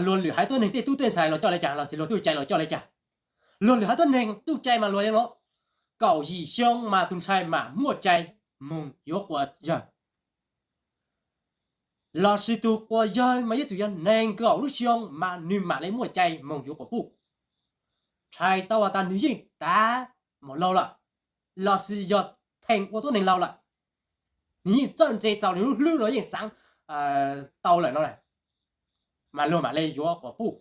Luag lwm haiv tuab neeg tej tub tej ntxhais los coj li cas, los sis luag twj cai los coj li cas? Luag lwm haiv tuab neeg twj cai mas luag yeej no, kaum yim xyoo mas tus ntxhais mam muaj cai moog yuav quas yawg, los sis tus quas yawg mas yeej txwm yog nees nkaum lub xyoo mas nwg mam li muaj cai moog yuav quas puj. Ntxhais tau has tas nwg yeej tav maum laug lawm, los sis yog theem ua tuab neeg laug lawm, nwg yeej txawj ntse txaus, nwg lub hlwb no yeej xaav tau lawm no, mas luag mam li yuav quas puj,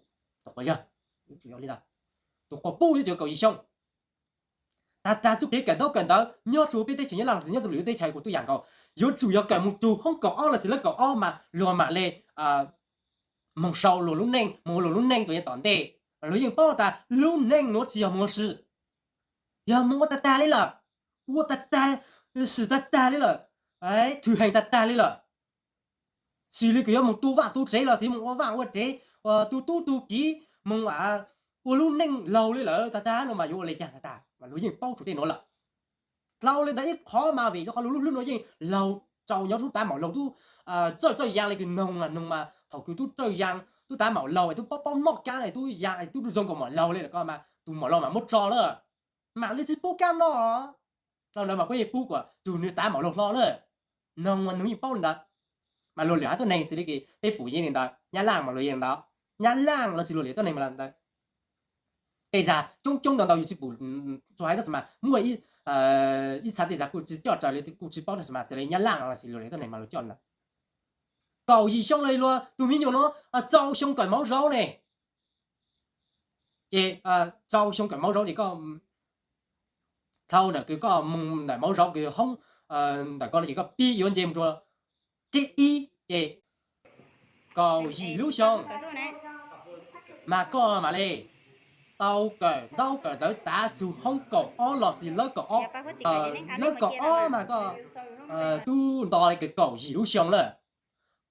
tus quas yawg. Tus quas puj yuav tsum kaum yim xyoo. Tag tag txuj kev kawm ntaub kawm ntawv nyob rua peb teb chaws Nyab Laj los sis nyob rua lwm teb chaws kuj tub yam nkaus, yuav tsum yog kawm moog rua hoob kaum ob los sis lawv kaum ob mas luag mam li moog sau luag lub neej, moog ua luag lub neej rua yav tom ntej. Luag yeej paub tas lub neej nuav tsi yog moog ua si, yog moog ua tag tag li lawm, ua tag tag, sim tag tag li lawm, thwm heev tag tag li lawm. Xws li kws yuav moog tu vaaj tu tsev los sis moog ua vaaj ua tsev, tu tub tu kiv, moog ua lub neej laug li lawm tag tag no mas yuav ua le caag tag tag, mas luag yeej paub txug tej nuav lawm. Dlhau le ntawd ib qhov mas vim rua qhov luag lub hlwb nuav yeej laug rau nyob tub tav maum laug tub txawj txawj yaa le kws noog noog mas thaum kws tub txawj yaa tub tav maum laug es tub paub paub noj kaab es tub yaa es tub zoo nkaus maum laug le lawm ko mas tus maum laug mas muab tso lawm. Mam li tsi pub kaab noj. Dlhau ntawd mas puab yeej pub kuas txug nwg tav maum laug hlo lawm. Noog mas nwg yeej paub le ntawd. Mas luag lwm haiv tuab neeg xws li kws peb pum yeej le ntawd, Nyab Laj mas luag yeej ntawd, Nyab Laj los sis luag lwm tuab neeg mas ntawd. Tej zag coob coob ntau ntau yug tsi pum txug haiv tab sis mas muaj ib txha tej zag kuj tsi coj tsaws li kuj tsi paub tab sis mas txawm le Nyab Laj los sis luag lwm tuab neeg mas luag coj ntawd. Kaum yim xyoo le luag tug miv nyuas nuav txaus xyoo kawm mauv zauv ne. Ces txaus xyoo kawm mauv zauv ces koj dhau ntawm kws koj moog ntawm mauv zauv kws hoob ntawm ko no ces koj pib yuav nce mus rua qib ib ces kaum yim lub xyoo mas koj mam li tau kawm ntaub kawm ntawv tav txug hoob kaum ob los sis lawv kaum ob. Lawv kaum ob mas koj tub nto le kws kaum yim lub xyoo lawm.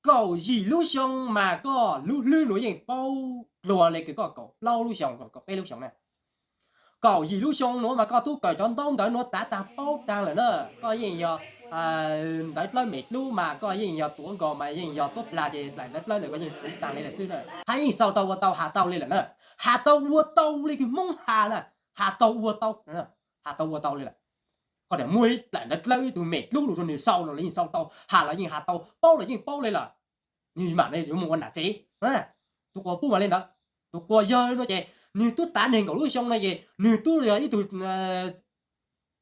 Kaum yim lub xyoo mas koj lub hlwb nuav yeej paub dlua le kws koj kaum plaub lub xyoo, kaum peb lub xyoo na. Kaum yim lub xyoo nuav mas koj tub kawm cov ntaub ntawv nuav tav taag paub taag lawm na. Koj yeej yog ntawv dlawb mem dlub mas koj yeej yog tuav nkaus mas yeej yog tuab plag ces dlaim ntawv dlawb ntawm koj yeej puv taag le lawm xwb na. Hab yeej sau tau ua tau has tau le lawm na. Has tau ua tau le kws Hmoob has na. Has tau ua tau, has tau ua tau le lawm. Koj tseem muaj ib dlaim ntawv dlawb ib tug mem dlub lug rua nwg sau los lawv yeej sau tau, has los yeej has tau, paub los yeej paub le lawm. Nwg mam le yuav moog ua nam tsev. Tus quas puj mas le ntawd. Tus quas yawg no ces nwg tub tav nees nkaum lub xyoo no ces nwg tub yog ib tug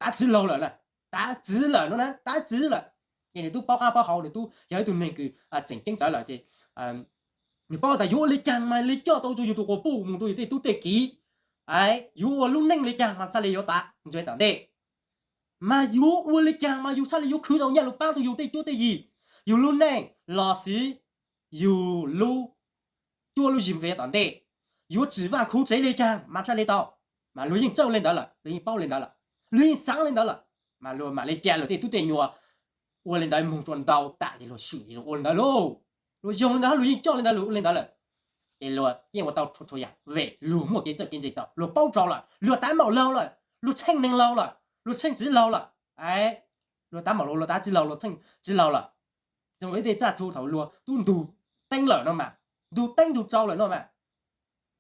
tav txiv laug lawm, tav txiv lawm no na, tav txiv lawm. Ces nwg tub paub qab paub hau, nwg tub yog ib tug neeg kws tseem ceeb tsawv lawm ces nwg paub tas yuav ua le caag mas le coj tau rua yug tus quas puj moog rua yug tej tub tej kiv, yuav ua lub neej le caag mas txhaj le yuav tav mus rua tom ntej, mas yuav ua le caag mas yug txhaj le yuav khwv tau nyaj lug paab tau yug tej cuab tej yig, yug lub neej los sis yug lub cuab lub yig mus rua yav tom ntej. Yuav tsim vaaj khuv tsev le caag mas txhaj le tau. Mas luag yeej txawj le ntawd lawm, luag yeej paub le ntawd lawm, luag yeej xaav le ntawd lawm. Mas luag mam le ca luag tej tub tej nyuas ua le ntawd moog rua ntau tam es luag swm es luag ua le ntawd lauj. Luag yoog le ntawd, luag yeej coj le ntawd, luag ua le ntawd lawm. Ces luag yeej ua tau txhua txhua yaam vim luag muaj kev txawj kev ntse txaus, luag paub txaus lawm, luag tav maum laug lawm, luag tsheej neeg laug lawm, luag tsheej txiv laug lawm. Luag tav maum laug, luag tav txiv laug, luag tsheej txiv laug lawm. Zoo le tej txaj txhu thaum luag tub ntug teeb lawm no mas, ntug teeb ntug tsau lawm no mas.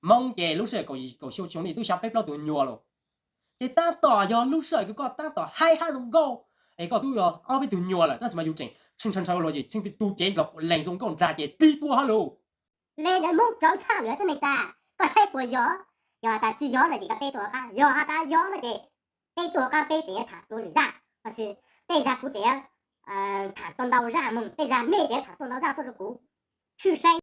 Moob ces lub sij hawm kaum xyoo xyoo no tub xyaa peb plaub tug nyuas lawm. Ces tab tom yog lub sij hawm kws koj tab tom haib hab zoo nkauj, es koj tub yog ob peb tug nyuas lawm tab sis mas yus tseem tsheej ntshaw ntshaw luag ces tsheej peb tug cev nkaus leeg zoo nkauj nrag ces tig pua hab lug. Le ntawd Moob txaus tshaj lwm tug neeg tag, koj saib puas yog? Yog has tas tsis yog no ces koj teb tuaj qab, yog has tas yog no ces teb tuaj qab peb tseem yuav tham dlua lwm zaj, los sis tej zag kuv tseem yuav tham tau ntau zaj moog, tej zag mej tseem yuav tham tau ntau zaj tuaj rua kuv. Tshwj xeeb